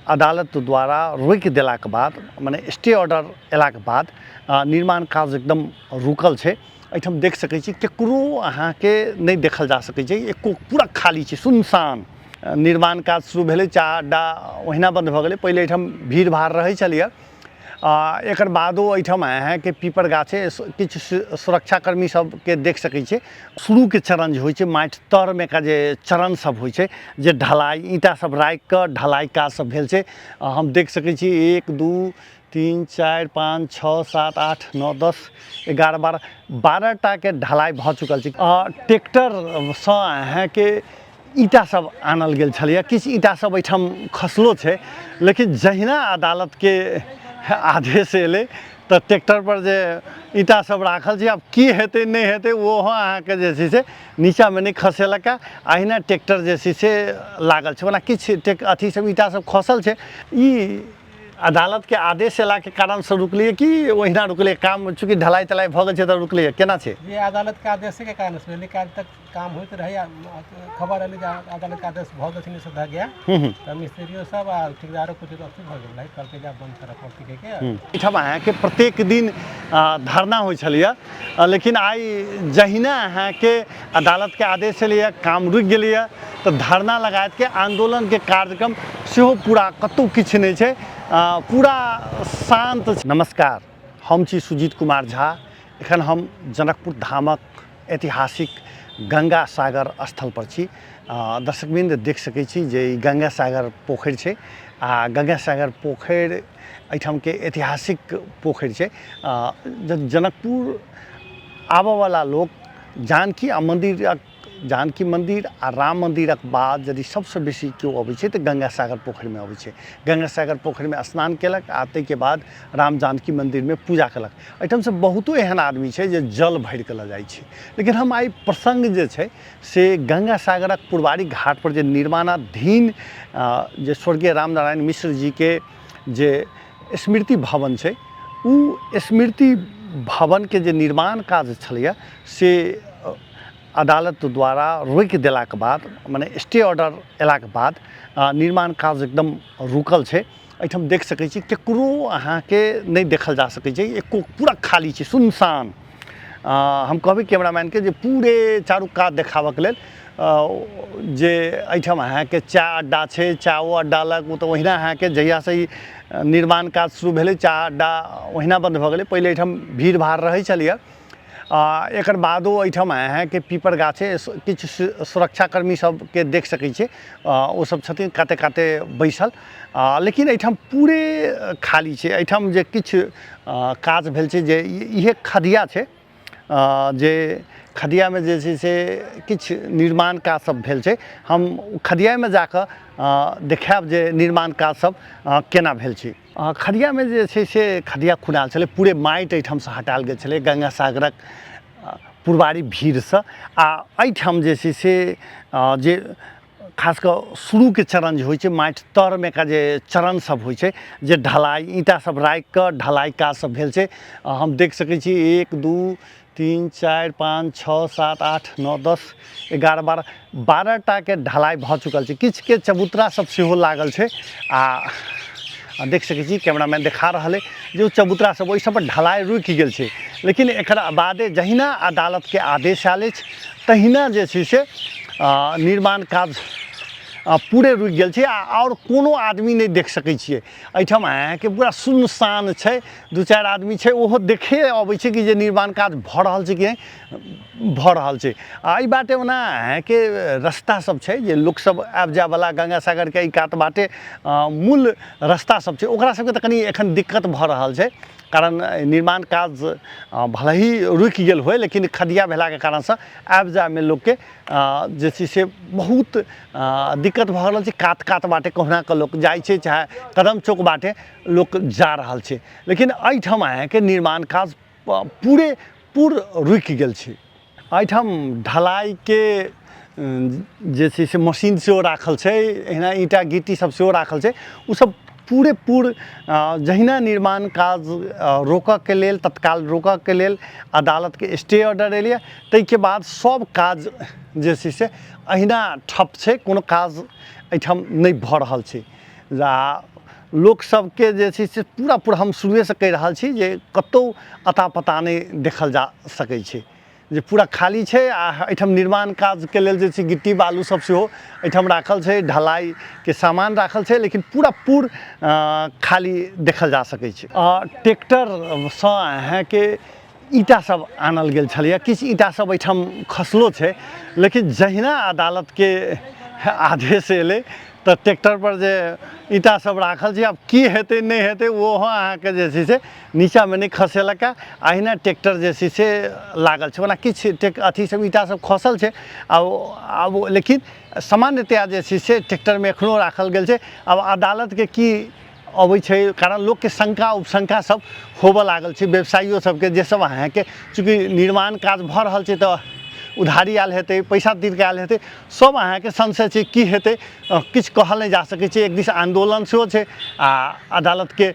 अदालत द्वारा रोकि देलाके बाद, मने स्टे ऑर्डर अयलाके बाद निर्माण काज एकदम रुकल छै। एहिठाम देख सकै छी ककरो अहाँके नहि देखल जा सकै छै, एको पूरा खाली छै, सुनसान। निर्माण काज शुरू भेलै, चाह अड्डा ओहिना बन्द भऽ गेलै। पहिले एहिठाम भीड़ भाड़ रहै छलैए। एकर बादो एहिठाम अहाँके पीपर गाछ छै, किछु सुरक्षाकर्मी सबके देख सकै छियै। शुरूके चरण जे होइ छै, माटि तरमे का जे चरण सब होइ छै, जे ढलाइ ईंटा सब राखिकऽ ढलाइ काज सब भेल छै। हम देख सकै छी 1 2 3 4 5 6 7 8 9 10 11 12 12 टाके ढलाइ भऽ चुकल छै। ट्रैक्टरसँ अहाँके ईंटा सब आनल गेल छलैए, किछु ईंटा सब एहिठाम खसलो छै, लेकिन जहिना अदालतके आदेश एलै तऽ ट्रैक्टरपर जे ईंटा सब राखल छै, आब की हेतै नहि हेतै ओहो अहाँके जे छै से नीचाँमे नहि खसेलक। अहिना ट्रैक्टर जे छै से लागल छै। ओना किछु अथी सब ईंटा सब खसल छै। ई अदालतके आदेश एलाके कारणसँ रुकलियै कि ओहिना रुकलियै काम? चूँकि ढलाई तलाई भऽ गेल छै तऽ रुकलियै, केना छै? ये अदालत के आदेश के कारण से भेलै। काल्हि तक काम होइत रहै आ खबर एलै जे अदालत के आदेश भऽ गेल छै निषेधाज्ञा गया, तऽ मिस्त्रियो सब आ ठेकेदारो कुछ अथी भऽ गेल रहै, कहलकै जे आब बंद करऽ पड़तै कहिके। एहिठाम अहाँके प्रत्येक दिन धरना होइ छलैए, लेकिन आइ जहिना अहाँके अदालतके आदेश एलैए, काम रुकि गेलैए, तऽ धरना लगायतके आन्दोलनके कार्यक्रम सेहो पूरा कतहु किछु नहि छै, पूरा शान्त छै। नमस्कार, हम छी सुजीत कुमार झा। एखन हम जनकपुर धामक ऐतिहासिक गंगा सागर स्थल पर छी। दर्शकवृन्द देख सकै छी जे ई गंगा सागर पोखरि छै आ गंगा सागर पोखरि एहिठामके ऐतिहासिक पोखरि छै। जनकपुर आबऽवला लोक जानकी आ मन्दिरक, जानकी मन्दिर आ राम मन्दिरक बाद यदि सबसँ बेसी केओ अबै छै तऽ गंगा सागर पोखरिमे अबै छै। गंगा सागर पोखरिमे स्नान केलक आ ताहिके बाद राम जानकी मन्दिरमे पूजा केलक। एहिठामसँ बहुतो एहन आदमी छै जे जल भरिकऽ लऽ जाइ छै। लेकिन हम आइ प्रसङ्ग जे छै से गंगा सागरक पुरवारी घाटपर जे निर्माणाधीन जे स्वर्गीय रामनारायण मिश्र जीके जे स्मृति भवन छै, ओ स्मृति भवनके जे निर्माण काज छलैए से अदालत द्वारा रोकि देलाके बाद, मने स्टे ऑर्डर अयलाके बाद निर्माण काज एकदम रुकल छै। एहिठाम देख सकै छी ककरो अहाँके नहि देखल जा सकै छै, एको पूरा खाली छै, सुनसान। हम कहबै कैमरामैनके जे पूरे चारू कात देखाबऽके लेल जे एहिठाम अहाँके चाह अड्डा छै, चाहो अड्डा लग ओ तऽ ओहिना अहाँके जहियासँ ई निर्माण काज शुरू भेलै, चाह अड्डा ओहिना बन्द भऽ गेलै। पहिले एहिठाम भीड़ भाड़ रहै छलैए। एकर बादो एहिठाम अहाँके पीपर गाछ छै, किछु सुरक्षाकर्मी सबके देख सकै छियै, ओ सब छथिन काते काते बैसल, लेकिन एहिठाम पूरे खाली छै। एहिठाम जे किछु काज भेल छै जे इहे खदिया छै, जे खदियामे जे छै से किछु निर्माण काज सब भेल छै। हम खदियामे जाकऽ देखायब जे निर्माण काज सब केना भेल छै। खदियामे जे छै से खदिया खुनायल छलै, पूरे माटि एहिठामसँ हटायल गेल छलै गंगा सागरक पुरवारी भीड़सँ। आ एहिठाम जे छै से जे खास कऽ शुरूके चरण जे होइ छै, माटि तरमे का जे चरण सब होइ छै, जे ढलाई ईंटा सब राखिकऽ ढलाई काज सब भेल छै। हम देख सकै छी 1 2 3 4 5 6 7 8 9 10 11 12 12 टाके ढलाई भऽ चुकल छै। किछुके चबूतरा सब सेहो लागल छै आ देख सकै छी कैमरामैन देखा रहल अइ जे ओ चबूतरा सब ओहि सबपर ढलाई रुकि गेल छै। लेकिन एकर बादे जहिना अदालतके आदेश आयल अछि तहिना जे छै से निर्माण काज पूरे रुकि गेल छै आ आओर कोनो आदमी नहि देख सकै छियै एहिठाम। अहाँके पूरा सुनसान छै, दू चारि आदमी छै, ओहो देखे अबै छै कि जे निर्माण काज भऽ रहल छै कि नहि भऽ रहल छै। आ एहि बाटे ओना अहाँके रस्ता सब छै जे लोकसब आबि जायवला गंगा सागरके एहि कात बाटे मूल रस्ता सब छै, ओकरा सबके तऽ कनि एखन दिक्कत भऽ रहल छै, कारण निर्माण काज भले ही रुकि गेल होइ, लेकिन खदिया भेलाके कारणसँ आबि जायमे लोकके जे छै से बहुत दिक्कत भऽ रहल छै। कात कात बाटे कहुना कऽ लोक जाइ छै, चाहे कदम चौक बाटे लोक जा रहल छै, लेकिन एहिठाम अहाँके निर्माण काज पूरे पूर रुकि गेल छै। एहिठाम ढलाइके जे छै से मशीन सेहो राखल छै, एहिना ईंटा गिट्टी सब सेहो राखल छै। ओ सब पूरे पूर जहिना निर्माण काज रोकऽके लेल, तत्काल रोकऽके लेल अदालतके स्टे ऑर्डर एलैए, ताहिके बाद सब काज जे छै से अहिना ठप छै, कोनो काज एहिठाम नहि भऽ रहल छै। आ लोक सबके जे छै से पूरा पूरा हम शुरुएसँ कहि रहल छी जे कतहु अता पता नहि देखल जा सकै छै जे पूरा खाली छै। आ एहिठाम निर्माण काजके लेल जे छै गिट्टी बालू सब सेहो एहिठाम राखल छै, ढलाइके सामान राखल छै, लेकिन पूरा पूर खाली देखल जा सकै छै। ट्रैक्टरसँ अहाँके ईंटा सब आनल गेल छलैए, किछु ईंटा सब एहिठाम खसलो छै, लेकिन जहिना अदालतके आदेश एलै तऽ ट्रैक्टरपर जे ईंटा सब राखल छै, आब की हेतै नहि हेतै ओहो अहाँके जे छै से नीचाँमे नहि खसेलक। अहिना ट्रैक्टर जे छै से लागल छै। ओना किछु अथी सब ईंटा सब खसल छै आब, लेकिन सामान्यतया जे छै से ट्रैक्टरमे एखनो राखल गेल छै। आब अदालतके की अबै छै, कारण लोकके शङ्का उपशङ्का सब होबऽ लागल छै, व्यवसायियो सबके जे सब अहाँके चूँकि निर्माण काज भऽ रहल छै तऽ उधारी आयल हेतै, पैसा तीर कऽ आयल हेतै, सब अहाँके संशय छै की हेतै, किछु कहल नहि जा सकै छै। एक दिस आन्दोलन सेहो छै आ अदालतके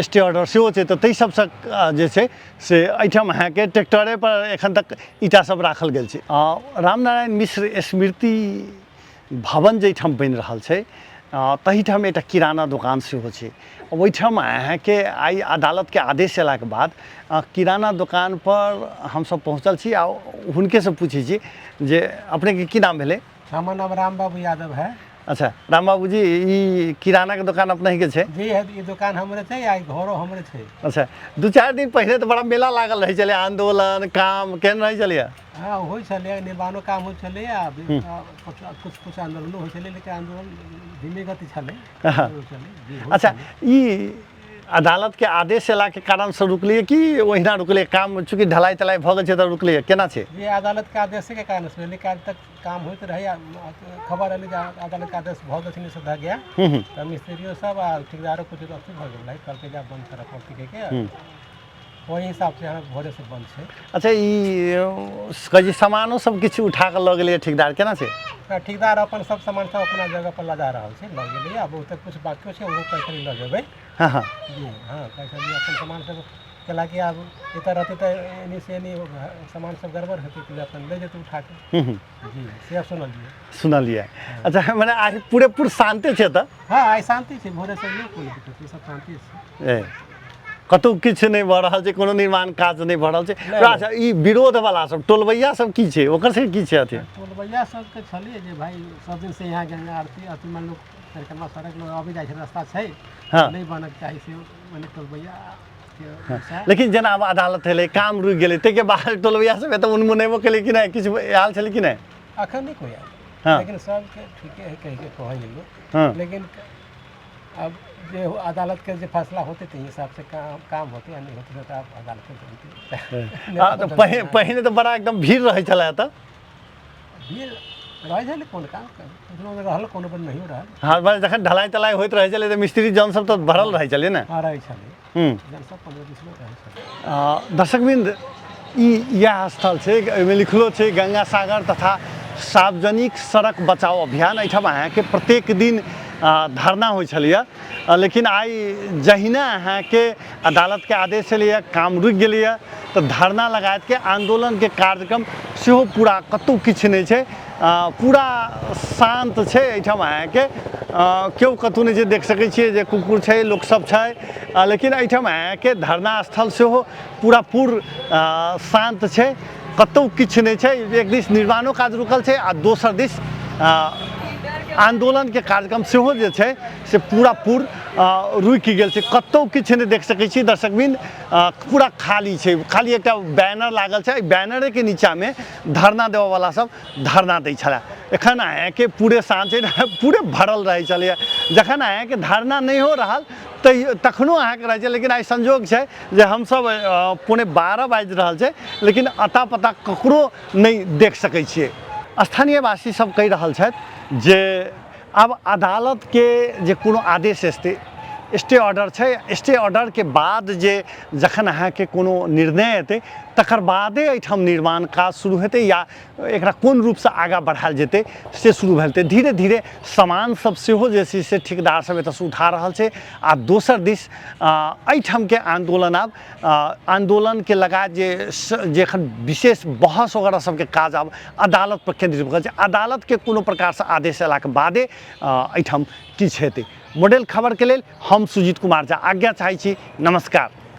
स्टे ऑर्डर सेहो छै, तऽ ताहि सबसँ जे छै से एहिठाम अहाँके ट्रैक्टरेपर एखन तक ईंटा सब राखल गेल छै। रामनारायण मिश्र स्मृति भवन जाहिठाम बनि रहल छै तहिठाम एकटा किराना दोकान सेहो छै। ओहिठाम अहाँके आइ अदालतके आदेश अयलाके बाद किराना दोकानपर हमसब पहुँचल छी आ हुनकेसँ पूछै छी जे अपनेके की नाम भेलै? हमर नाम राम बाबू यादव है। अच्छा राम बाबू जी, ई किरानाके दोकान अपनहिके छै? जी है, ई दोकान हमरे छै आ घरो हमरे छै। अच्छा, 2-4 दिन पहिले तऽ बड़ा मेला लागल रहै छलै, आन्दोलन काम केहन रहै छलैए? हँ होइ छलै, निर्माणो काम होइ छलै आ कुछ कुछ आन्दोलनो होइ छलै, लेकिन आन्दोलन धीमे गति छलै। अच्छा, ई अदालतके आदेश अयलाके कारणसँ रुकलियै कि ओहिना रुकलियै काम? चूँकि ढलाई तलाई भऽ गेल छै तऽ रुकलियै केना छै? जी अदालतके आदेशके कारणसँ, लेकिन आज तक काम होइत रहै। खबर एलै जे अदालतके आदेश भऽ गेल छै निषेधाज्ञा, तऽ मिस्त्रियो सब आ ठेकेदारो कुछ अथी भऽ गेल, कहलकै जे आब बन्द करऽ पड़तै कहिके, ओहि हिसाबसँ यहाँ भोरेसँ बन्द छै। अच्छा, ई कहै छी सामानो सब किछु उठा कऽ लऽ गेलैए ठेकेदार, केना छै? ठेकेदार अपन सब सामान सब अपना जगह पर लऽ जा रहल छै, लऽ गेलैए। आब ओतऽ किछु बाकियो छै, ओहो पैसा लऽ जेबै। हँ हँ जी हँ, पैसा भी अपन सामान सब कैलाकि आब एतऽ रहतै तऽ एनी से एनी सामान सब गड़बड़ हेतै, तऽ अपन ले जेतै उठा कऽ। जी से सुनलियै। सुनलियै। अच्छा, मने आइ पूरे पूर शान्ते छै तऽ? हँ आइ शान्ति छै, भोरेसँ नहि कोनो दिक्कत छै, सब शान्ति छै। ए कतहु किछु नहि भऽ रहल छै, कोनो निर्माण काज नहि भऽ रहल छै। अच्छा, ई विरोधवला सब टोलबैया सब की छै, ओकर सबके की छै अथी? टोलबैया सबके छलियै जे भाई सब दिन से यहाँ गंगा आरती अथी मान लो परिक्रमा सड़क लोग अबै जाइ छै, रास्ता छै, नहि बनक चाही से मने टोलबैया के। लेकिन जेना आब अदालत एलै, काम रुकि गेलै, ताहिके बाद टोलबैया सब एतऽ उनमुनेबो केलै कि नहि, किछु आयल छलै कि नहि? अखन नहि कोइ आयल, लेकिन सबके ठीके है कहिके कहै लोग, लेकिन अब जे अदालत के जे फैसला होते ताहि हिसाब से काम काम होते, या नहीं होते तो आप अदालत के जानते। तऽ पहिने तऽ बड़ा एकदम भीड़ रहै छलै एतऽ। भीड़ रहै छलै, कोन काम कोनो रहल, कोनो पर नहियो रहल। हँ, बस जखन ढलाई तलाई होइत रहै छलै तऽ मिस्त्री जन सब तऽ भरल रहै छलै ने? हँ रहै छलै, जन सब 15-20 लोग रहै छलै। दर्शकवृन्द, ई इएह स्थल छै, एहिमे लिखलो छै गंगा सागर तथा सार्वजनिक सड़क बचाओ अभियान। एहिठाम अहाँके प्रत्येक दिन धरना होइ छलैए, लेकिन आइ जहिना अहाँके अदालतके आदेश एलैए, काम रुकि गेलैए, तऽ धरना लगायतके आन्दोलनके कार्यक्रम सेहो पूरा कतहु किछु नहि छै, पूरा शान्त छै। एहिठाम अहाँके केओ कतहु नहि छै, देख सकै छियै जे कुकुर छै, लोकसब छै, लेकिन एहिठाम अहाँके धरना स्थल सेहो पूरा पूर शान्त छै, कतहु किछु नहि छै। एक दिस निर्माणो काज रुकल छै आ दोसर दिस आन्दोलनके कार्यक्रम सेहो जे छै से पूरा पूर रुकि गेल छै, कतहु किछु नहि देख सकै छी दर्शकवृन्द, पूरा खाली छै। खाली एकटा बैनर लागल छै, एहि बैनरेके नीचाँमे धरना देबऽवला सब धरना दै छलै। एखन अहाँके पूरे साँझ छै, पूरे भरल रहै छलैए। जखन अहाँके धरना नहियो रहल तैयो तखनो अहाँके रहै छै, लेकिन आइ संजोग छै जे हमसब 11:45 बाजि रहल छै, लेकिन अता पता ककरो नहि देख सकै छियै। स्थानीयवासी सब कहि रहल छथि जे आब अदालतके जे कोनो आदेश स्टे स्टे ऑर्डर छै, स्टे ऑर्डरके बाद जे जखन अहाँके कोनो निर्णय एतै तकर बादे एहिठाम निर्माण काज शुरू हेतै या एकरा कोन रूपसँ आगाँ बढ़ायल जेतै से शुरू भेलतै। धीरे धीरे सामान सब सेहो जे छै से ठेकेदार सब एतऽसँ उठा रहल छै। आ दोसर दिस एहिठामके आन्दोलन आब आन्दोलनके लगा जे जे एखन विशेष बहस वगैरह सबके काज आब अदालत पर केन्द्रित भऽ गेल छै। अदालतके कोनो प्रकारसँ आदेश अयलाके बादे एहिठाम किछु हेतै। मॉडल खबरके लेल हम सुजीत कुमार झा आज्ञा चाहै छी। नमस्कार।